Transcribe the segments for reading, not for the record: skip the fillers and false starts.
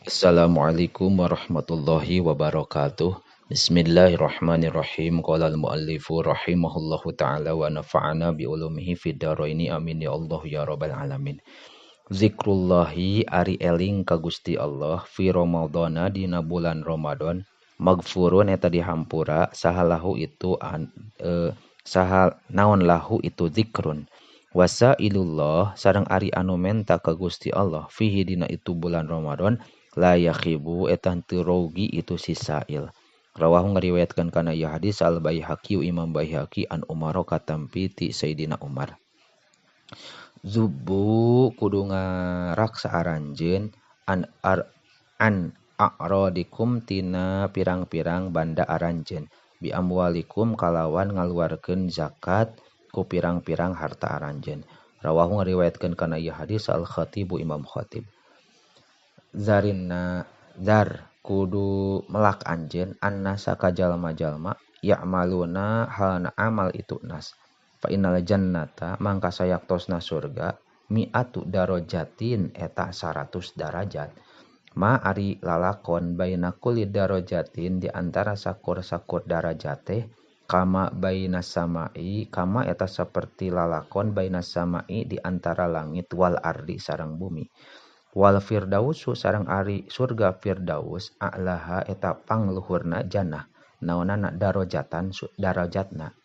Assalamualaikum warahmatullahi wabarakatuh. Bismillahirrahmanirrahim. Qala al-muallifu rahimahullahu ta'ala wa nafa'ana bi ulumihi fid dharaini, amin ya Allah ya rabbal alamin. Zikrullahi ari eling ka Gusti Allah fi Ramadhana dina bulan Ramadan magfurun eta dihampura sahalahu itu sahal naon lahu itu zikrun. Wasailullah sareng ari anu menta ka Gusti Allah fihi dina itu bulan Ramadan la yakhibu eta henteu rugi itu si sa'il. Rawahu ngariwayatkeun kana ieu hadis al Baihaqi Imam Baihaqi an Umar katampi ti Sayyidina Umar. Zubu kudu ngaraksa aranjeun an ar, an a'radikum tina pirang-pirang banda aranjeun bi amwalikum kalawan ngaluarkeun zakat ku pirang-pirang harta aranjeun. Rawahu ngariwayatkeun kana ieu hadis al Khatibu Imam Khatib. Zarina zar kudu melak anjeun annasa ka jalma-jalma ya'maluna halna amal itu nas fa innal jannata mangka sayaktosna surga mi'atu darajatin eta 100 darajat ma ari lalakon baina kulli darajatin di antara sakur-sakur darajate kama baina samai kama eta saperti lalakon baina samai di antara langit wal ardi sareng bumi wal firdausu sareng ari surga firdaus a'laha eta pangluhurna jannah naonana darajatan darajatna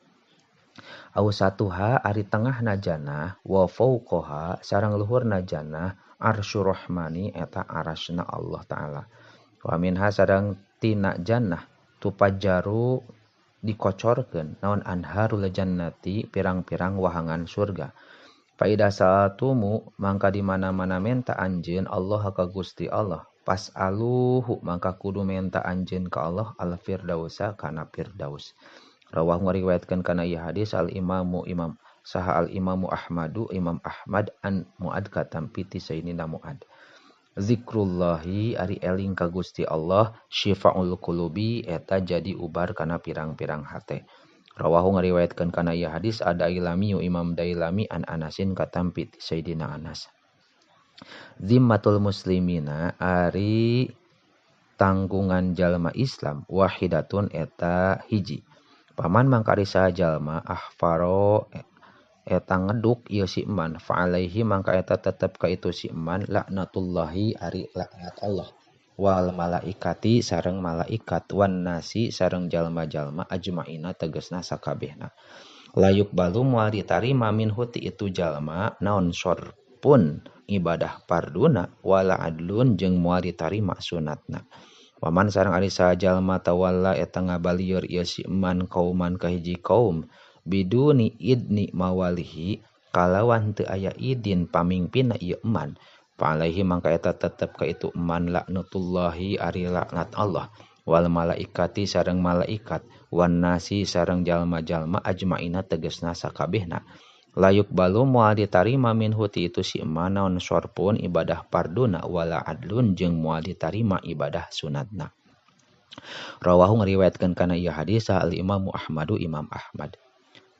ausatuha ari tengahna jannah wa fauqaha sareng luhurna jannah arsyur rahmani eta arasna Allah taala wa minha sareng tina jannah tupajaru dikocorkeun naon anharul jannati pirang-pirang wahangan surga. Faida sa'atumu mangka di mana-mana menta anjeun Allah ka Gusti Allah pas'aluhu mangka kudu menta anjeun ka Allah al firdausa kana firdaus. Rawahu ngariwayatkeun kana ieu hadis al imamu imam saha al imamu Ahmadu Imam Ahmad an Muad katampi ti Sayyidina Muad. Zikrullahi ari eling ka Gusti Allah syifaul qulubi eta jadi ubar kana pirang-pirang hate. Rawahu ngariwayatkeun kana ieu hadis Ad-Dailami Imam Dailami an Anasin katampi ti Sayyidina Anas. Zimmatul muslimina ari tanggungan jalma Islam wahidatun eta hiji. Paman mangkari saha jalma ahfaro eta ngeduk ieu si iman fa alaihi mangka eta tetep ka itu si iman laknatullahi ari laknat Allah wal malaikati sareng malaikat wan nasi sareng jalma-jalma ajmaina tegesna sakabehna. Layuk balu moal ditarima min huti itu jalma naon sorpun ibadah parduna wala adlun jeung moal ditarima sunatna. Waman sareng ari saha jalma tawalla eta ngabalieur ieu si iman kauman ka hiji kaum biduni idni mawalihi kalawan teu aya idin pamingpinna ieu iman fa alaihi mangka eta tetep ka itu iman laknatullahi ari laknat Allah wal malaikati sareng malaikat wan nasi sareng jalma-jalma ajmaina tegesna sakabehna. Layuk balu moal ditarima min huti itu si iman naon sorpun ibadah parduna wala adlun jeung moal ditarima ibadah sunatna. Rawahu ngariwayatkeun kana ieu hadis al Imamu Ahmadu Imam Ahmad.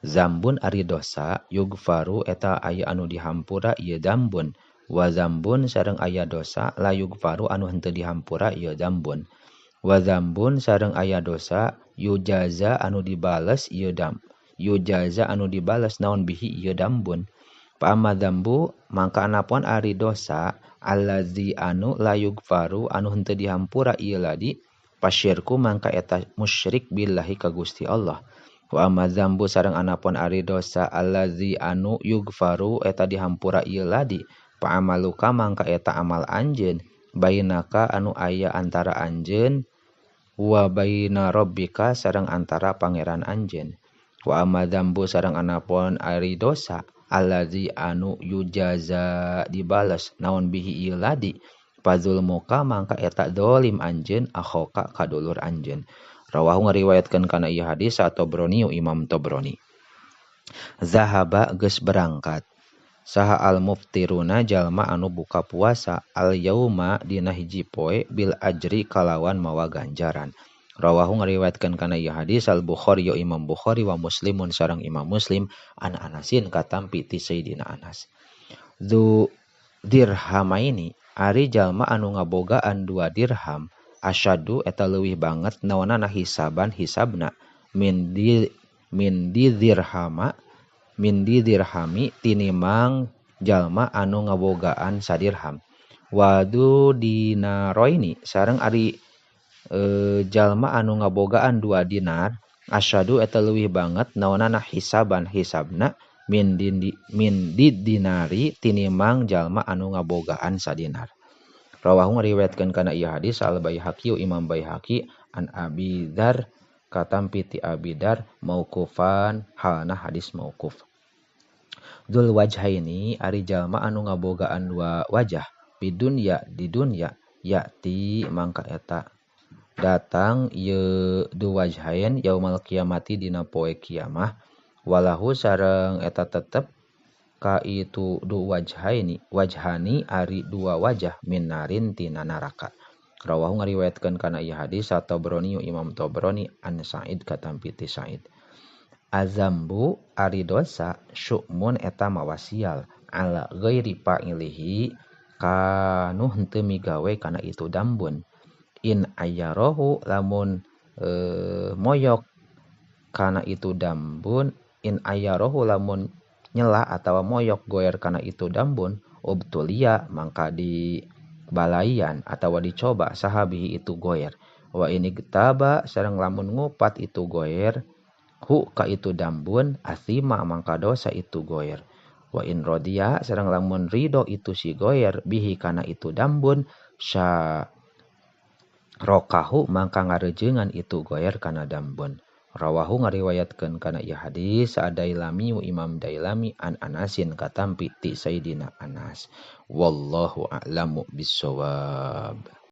Zambun ari dosa yugfaru eta aya anu dihampura ieu zambun wa zambun sareng aya dosa la yugfaru anu henteu dihampura ieu zambun wa zambun sareng aya dosa yujaza anu dibales ieu dam yujaza anu dibales naon bihi ieu dambun. Fa amma dzambu mangka anapun ari dosa allazi anu la yugfaru anu henteu dihampura ieu ladi pasyirku mangka eta musyrik billahi ka Gusti Allah. Wa amma dzambu sareng anapun ari dosa allazi anu yugfaru eta dihampura ieu ladi fa amaluka mangka eta amal anjeun bainaka anu aya antara anjeun wa baina rabbika sareng antara pangeran anjeun. Wa amma dzambu sareng anapun ari dosa allazi anu yujaza dibales naon bihi ieu ladi fazulmuka mangka eta dolim anjeun akhoka kadulur anjeun. Rawahu ngariwayatkeun kana ieu hadis At-Tabrani Imam Tabrani. Zahaba geus berangkat saha al muftiruna jalma anu buka puasa al yauma dina hiji poe bil ajri kalawan mawa ganjaran. Rawahu ngariwayatkeun kana ieu hadis al Bukhari yo Imam Bukhari wa Muslimun sareng Imam Muslim an Anasin katampi ti Sayyidina Anas. Dzu dirhamaini Ari jalma anu ngabogaan 2 dirham asyadu eta leuwih banget naonana hisaban hisabna min di dirhami tinimang jalma anu ngabogaan sadirham. Wadu dinaroini sareng ari jalma anu ngabogaan 2 dinar asyadu eta leuwih banget naonana hisaban hisabna min di dinari tinimang jalma anu ngabogaan sadinar. Rawahu ngariwayatkeun kana ieu hadis Al Baihaqi Imam Baihaqi an Abi Dzar katampi ti Abi Dzar mauqufan halna hadis mauquf. Dzul wajhaini ari jalma anu ngabogaan 2 wajah bidunya di dunya yati mangka eta datang ieu du wajhain yaumal kiamati dina poe kiamah walahu sareng eta tetep ka itu du wajhaini wajhani ari 2 wajah minarin tina neraka. Rawahu ngariwayatkeun kana ieu hadis Tabrani Imam Tabrani an Sa'id katampi ti Sa'id. Azambu ari dosa syu'mun eta mawasial ala ghairi fa'ilihi kanu henteu migawe kana itu dambun. In ayarahu lamun moyok kana itu dambun, in ayarahu lamun nyela atawa moyok goer kana itu dambun ubtulia mangka di balaian atawa dicoba sahabihi itu goer. Wa ini getaba sareng lamun ngupat itu goer hu ka itu dambun asima mangka dosa itu goer. Wa in rodia sareng lamun ridho itu si goer bihi kana itu dambun sya rokahu mangka ngarejengan itu goer kana dambun. Rawahu ngariwayatkeun kana ieu hadis Dailami Imam Dailami an Anasin katampi ti Sayyidina Anas. Wallahu a'lamu bissawab.